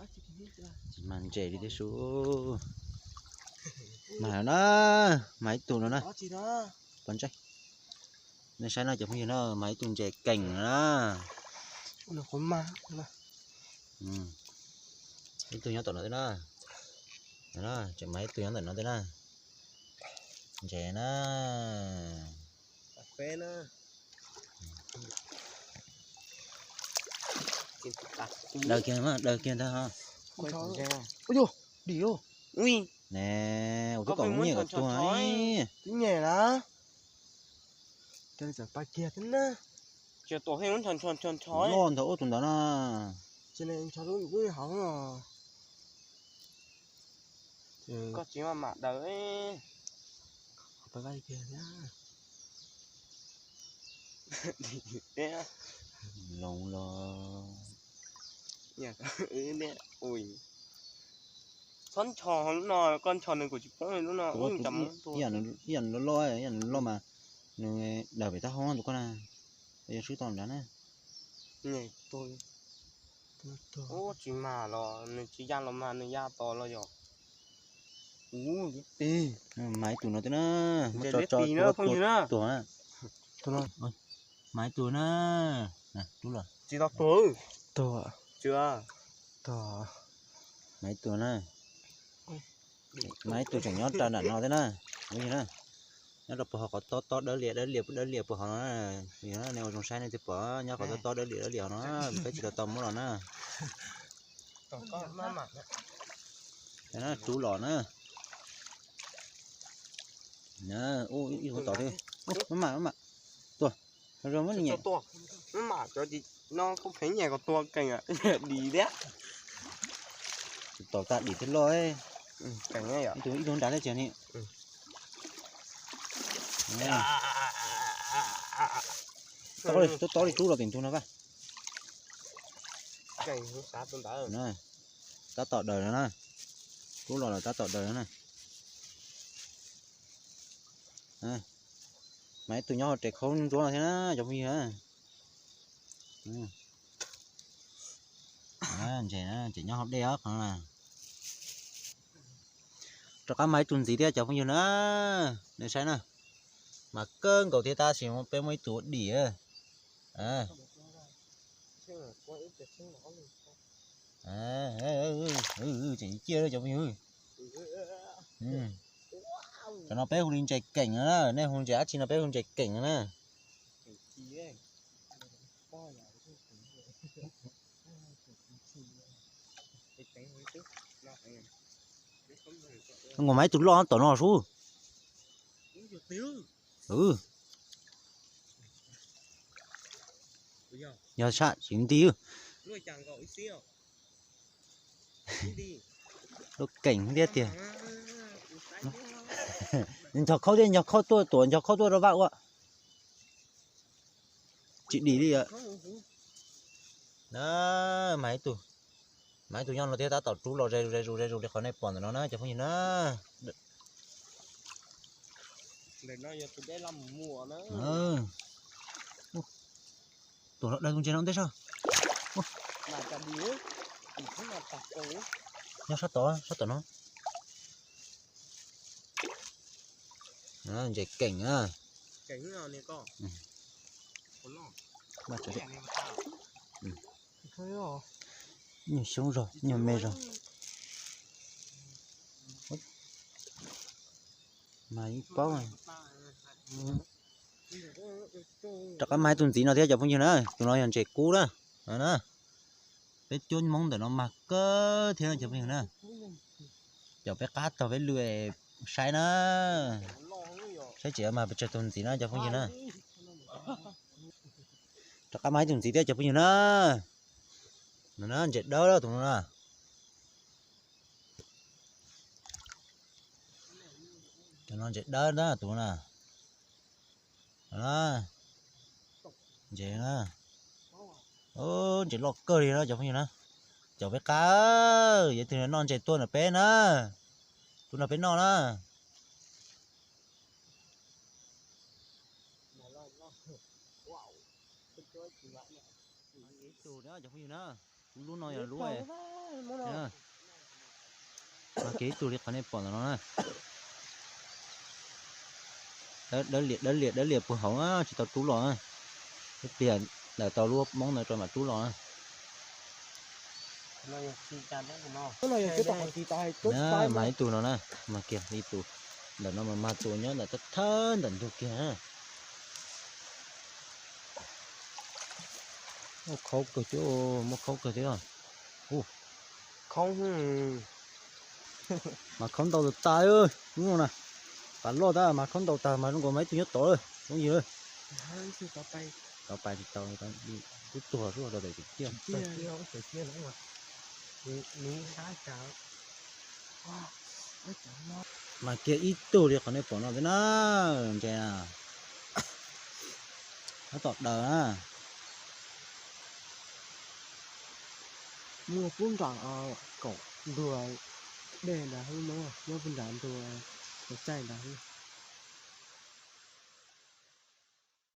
Tsis mag ntses li thiab su. Mag na, mag ib tug no na. Pov ntsaib. Nej saib no cov phooj ywg na, mag ib tug ntses keem na. Ib tug nyob tom no thiab na. Tseem mag ib tug nyob ntawm no thiab na. Ntses na. Daws kiag, daws kiag ntag ho. Dim ne, ua twb kom nyiam kom tuag. Twb nyiam na. Cov li txawm pais kiag thiab na. Loj ntawd ua tus ntawd na. Ces nws ntshav lub lub hauv no. Koj tsis maj mam daws. Qhov pab vaj kiag thiab. Loos los. Txhob nchos lub no, koj nchos nws kuj tsis poob li lub no. Ib yam nws loj loj, ib yam nws loj mas nws daws pem taub hau tus koj na. Yog swb tau nrad na. Ub, tsis mag los nws tsis ya los mas nws ya tos los yog. Ub, mag ib tug no thiab na. Muab tso tso tuag na. Mag ib tug na. Tsis tau tuag. Tuag. Mag ib tug na. Mag ib tug tseem nyob rau nram no thiab na. Nyob rau puag hauv qhov tob tob dawb lias dawb lias dawb lias puag hauv no na. Nej ua zoo saib nej thiaj pom nyob qhov tob tob dawb lias dawb lias hauv no, peb tsis tau tau muab los na. Rub los na. Ib hauv tom thiab. Maj mam, maj mam. Tuag. Zoo zoo muab nyiam. Maj mam, cov no kuj pheej nyiam kom tuag keem, dim thiab. Tus tom tag dim thiab loj. Ib tug nrad thiab tiag ni. Tob tob li rub los tim ntug no vaj. Tab tom daws no na. Rub los lawm tab tom daws no na. Mas ib tug nyob hauv res khaub ntsuab no thiab na cov phooj ywg na. Ntses na, tseem nyob hauv dej os qhov no na. Rov qab mag ib tug ntxiv thiab cov phooj ywg na. Nej saib na. Mas kawg nkaus thiab tab sis peb muaj ib tug ua dim. Tseem ciaj cov phooj ywg. Cov no peb hu li ntses keem na, nej hu ntses dab tsi no peb hu ntses keem na. Nkaus mas ib tug loj tom no sub. Yog sab tsis nti. Lub keem thiab tiag. Nchog khaub thiab, nchog khaub tuaj, tuam nchog khaub tuaj rau vaj ua. Tsis dim li. Mas ib tug, mas ib tug nyob no thiab tab tom rub los ze zus ze zus ze zus li qhov nej pom ntawm no na cov phooj ywg na. Tuam los daws tus ntses no ntej sab. Nyob sab tod, sab tom no. Ntses keem na. Nyuag xyoob zog, nyuag me zog. Mas ib paub. Rov qab mag ib tug ntxiv no thiab cov phooj ywg na, tus no yog ntses kub na. Peb cuab Hmoob ntawm no mag kawg thiab cov phooj ywg na. Cov peb qab tog peb lw saib na. Saib tseem mag pes tsawg tus ntxiv na cov phooj ywg na. Rov qab mag ib tug ntxiv thiab cov phooj ywg na. No na, ntses dawb tus no na. Cov no ntses dawb na tus no na. Ntses na. Ntses loj kawg li na cov phooj ywg na. Cov peb qab, yog tus noj ntses tuaj nrog peb na. Tuaj nrog peb noj na. Ib tug na cov phooj ywg na. Lub no yog lub, mas kiag ib tug li qhov nej pom ntawm no na. Dawb liam dawb liam dawb liam puag hauv na, tsis tau rub los na. Ib pliag ntawm tau lub hoob ntawd rau mam rub los na. Mas ib tug no na, mas kiag ib tug. Ntawm no mas mag tus nyob ntawm thawj ntawm ntug kiag na. Muaj khaub kawg thiab, muaj khaub kawg thiab. Mas khaub ntau tas tas, ub no na. Pas loj tab mas khaub ntau tas mas zoo nkaus mas ib tug nyob tod lawm, phooj ywg. Tau pais tsis tau, twb tuag suab rau tam tiaj. Mas kiag ib tug li qhov nej pom no thiab na, ntses na. Tab tom daws na. Muaj pub nram kaum ntuag dej nrad hwb, nyob pub nram ntuag txaij nrad hwb.